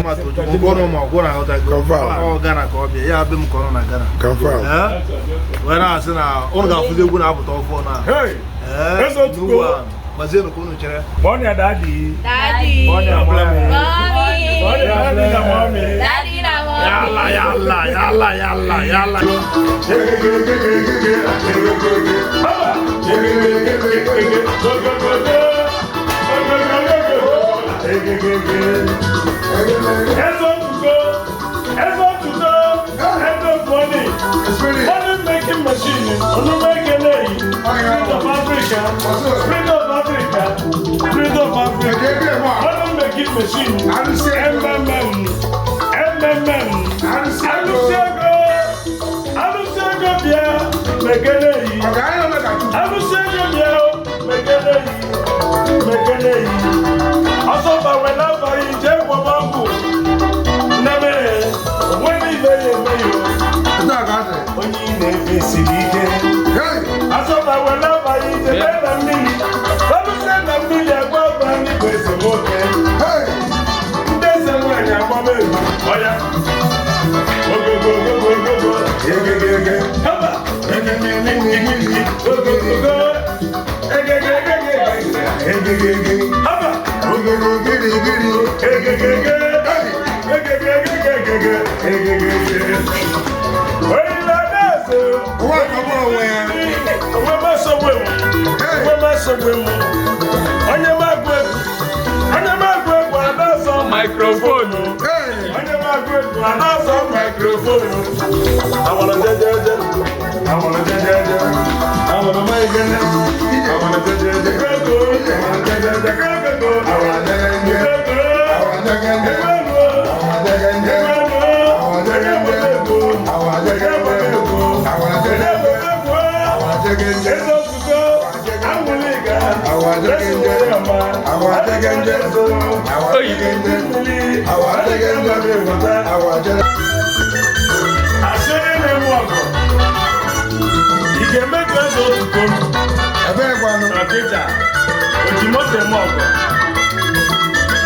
Chima Tochukwu ọnụ ma ọgwụ na-aghọtago. Confirm. Ọ Ghana ka ọ bịa ya be m ka ọ nọ na Ghana. Confirm. Ee? Wee na-asị na ụnụ ga-afụzi egwu na-apụta ọfọ na. Hey! Ee, Eze Otuko. n'ugwu a, gbazienụ ka unu chere. Kpọọ ya daddy. Daddy. Kpọọ ya mommy. Mommy. Kpọọ ya daddy na mommy. Daddy na mommy. Yalla, yalla, yalla, yalla, yalla. Eze Otuko, Eze Otuko, Eze Money, Money making machine, Onume Ekele, Spirit of Africa, Spirit of Africa, Spirit of Africa, Money making machine, MMM, MMM, Alụsị ego, alụsị ego bịa, mekele yi. Alụsị ego bịa, mekele yi, mekele yi. Ọsọ gbanwere abalị jee gwọba ọgwụ. Nneme, onweghị ibe ya eme ya. Onye ị na-efe siri ike. Ọsọ gbanwere abalị jebe na mmiri. Alụsị na mmiri agba ọba n'igwe eze nwoke. Ndị eze nwaanyị agbaba egwu. Ọya. Ogogo ogogo ogogo. Egegege. Haba. Ogogogo. Egegegege. Egegege. Haba. Egegege. Egegegegege. Egegege. Oyinladaeze. Onwe m asọgbu emu. Onwe m asọgbu emu. Onye m agụ egwu. Onye m agụ egwu ada-azọ microphone. Onye m agụ egwu ada-azọ microphone. Awara jejeje. Awara jejeje. Awara maigene. Awara jejeje. Gogo. Awara jejeje. Gogo. Awara jejeje. Gogo. Gogo. Ị ga-eme ka Eze Otuko Ọkịja oji moto eme ọgọ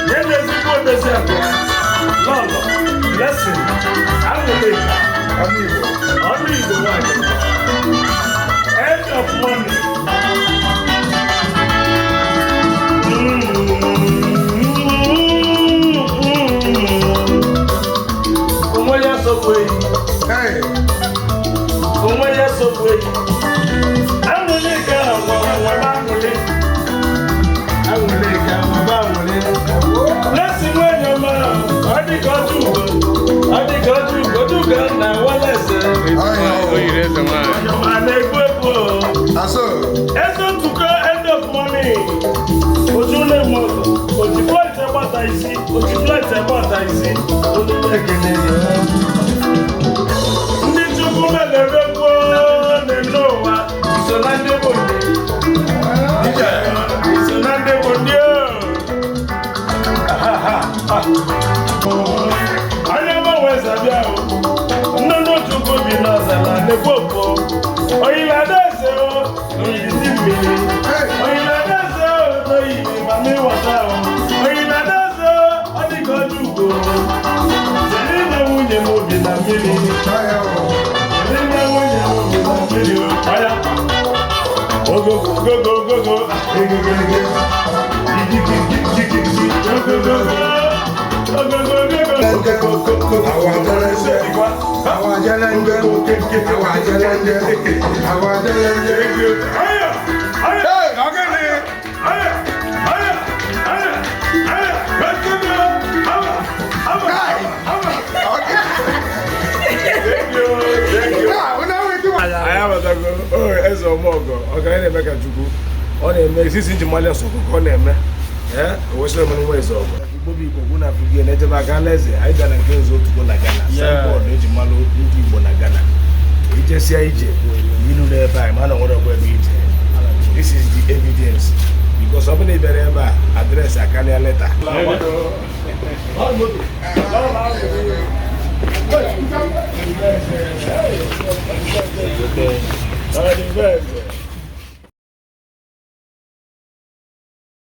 nye na ezigbo odozi akụ ya, Lọlọ Blessing Aṅụlịka ọnụ Igbo nwanyị, end of money. Onwe ya sokwu eyi, onwe ya sokwu eyi. Aṅụlịka nwere aṅụlị, Aṅụlịka nwere aṅụlị. Blessing nwanyị ọma, ọ dị ka ọjọ ugo, ọ dị ka ọjọ ugo, ojugo na walese. O yiri eze nwaanyị. Ọma na-egwu egwu o. Eze Otuko, end of money. Ojú lè mọ ojú flight ẹgbàta isi, ojú flight ẹgbàta isi, olùkọ́ ekele ya. Ndị Chukwu melere gboo na-eme ụwa, iso na ndị bụ ndị. Iso na ndị bụ ndị o. Onye gbanwe zabịa o. Nnụnụ Chukwu bi n'ọzara na-ekwo okpo. Oyiladaeze o, n'oyizi mmiri. Oyiladaeze o, n'oyizi mami wata o. Oyiladaeze o, ọ dị ka ọjọ ugo. Jere na nwunye m obi na mmiri. Jere na nwunye m obi na mmiri o. Ọya. Ogogo ogogo ogogo. Egegege. Igigigigigigi. Ogogogo. Ogogo ogogo. Aya! Aya! Aya! Aya! Aya! Aya! Ogogo! Aba! Aba! Aba! Thank you. Thank you. Anyị abatago o eze ọmọgọ ọgaranya na-eme ka Chukwu ọ na-eme sisi nji mmalị ọsọ ka ọ na-eme ee owesịrị m nwa eze ọgọ. Igbo bụ Igbo gwụ na Afrịka na-ejebe aka alaeze anyị bịara nke Eze Otuko na Ghana, signboard eji malụ ndị Igbo na Ghana. Ijesia ije ilu n'ebe a, ma na nwere ọgwa ebe ije. This is the evidence, because ọ bụrụ na ị bịara ebe a, address akarịa leta.